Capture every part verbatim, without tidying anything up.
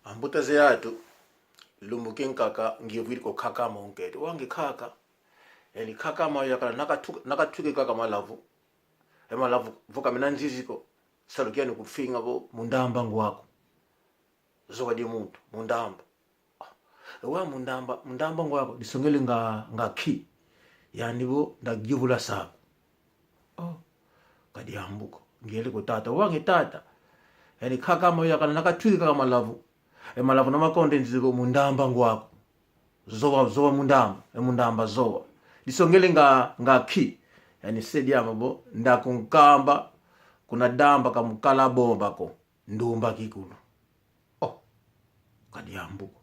Ambuta ze atu, lumbu kinkaka ngivwidi kwa nkaka ame unkento. Wa nge nkaka, yani nkaka ame yakala nakatu-, nakatuki kaka malavu. E malavu vo kamena nzizi ko, salu kiani kufinga vo: Mundamba ngwaku. Zowa dia muntu, mundamba. Ah, e wa mundamba, mundamba ngwaku, disongele nga, nga nki? Yani vo ndayuvula saku. Oh, kadiambu ko. Ngiele kwa tata. Wa nge tata, yani nkaka ame yakala nakatuki kaka malavu. E malavu namakonde nzizi ko: Mundamba ngwaku. Zowa, zowa mundamba, e mundamba zowa. Disongele nga, nga nki? Yani se diame vo: Ndakunkamba, kuna damba kamukala boba ko, ndumba kikulu. Oh, kadiambu ko.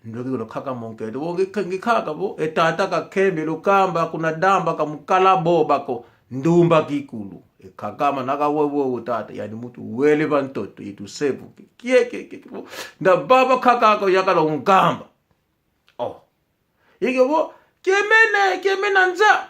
Ndumba kikulu, nkaka ame unkento. Vo nge, nge nkaka vo: E tata kakembi lukamba, kuna damba kamukala boba ko, ndumba kikulu. E nkaka ame nakawewe tata, yani muntu wele va ntoto, yetu sevu. Kie, kie, kie, kie, vo: Ndababa nkaka ako yakala unkamba. Oh. Ike vo: Kemena, kemena nza.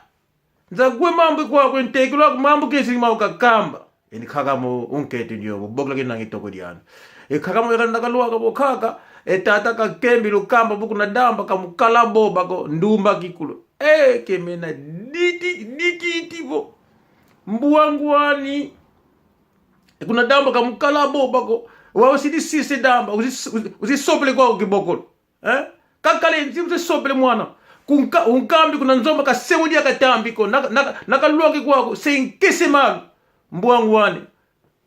Nza kwe mambu kwaku, ntekelo aku mambu kesi mau kakamba. Yani nkaka ame unkento ndio vo: Bokela kinangi toko diana. E nkaka ame yakala nakalwaka vo: Nkaka, e tata kakembi lukamba vo kuna damba kamukala boba ko, ndumba kikulu. E, kemena diti, dikiti vo: Mbwa ngwani. E kuna damba kamukala boba ko. Wa usidi sise damba, usi-, usi-, usisopele kwaku kibokolo. Eh? Kakala nzimbu ze sopele mwana. Kunka-, unkambi kuna nzomba kasemu dia katambi ko. Naka-, naka-, nakalwaki kwaku, se nkese malu. Mbwa ngwani.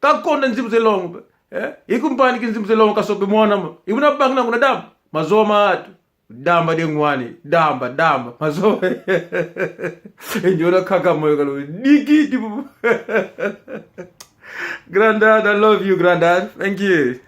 Kakonda nzimbu ze longo. Eh? Ikumpaniki nzimbu ze longo kasope mwana ma. Iwuna bangina kuna damba. Mazowa ma atu. Damba dia ngwani. Damba, damba. Mazowa. Enjora nkaka ame yakala. Dikiti bu. Granddad, I love you, granddad. Thank you.